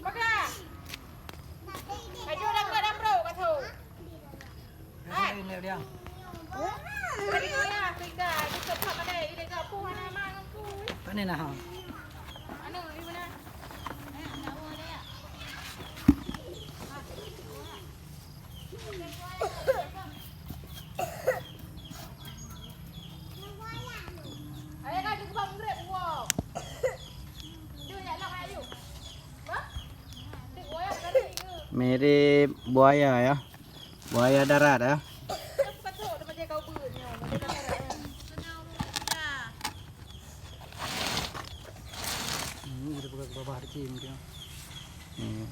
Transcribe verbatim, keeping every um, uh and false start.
Pegang. Ayo dah keluar dapur, kat tu. Pane nah. Mirip buaya ya. Buaya darat ya. Hmm, kita buka ke bawah dikit mungkin. Hmm.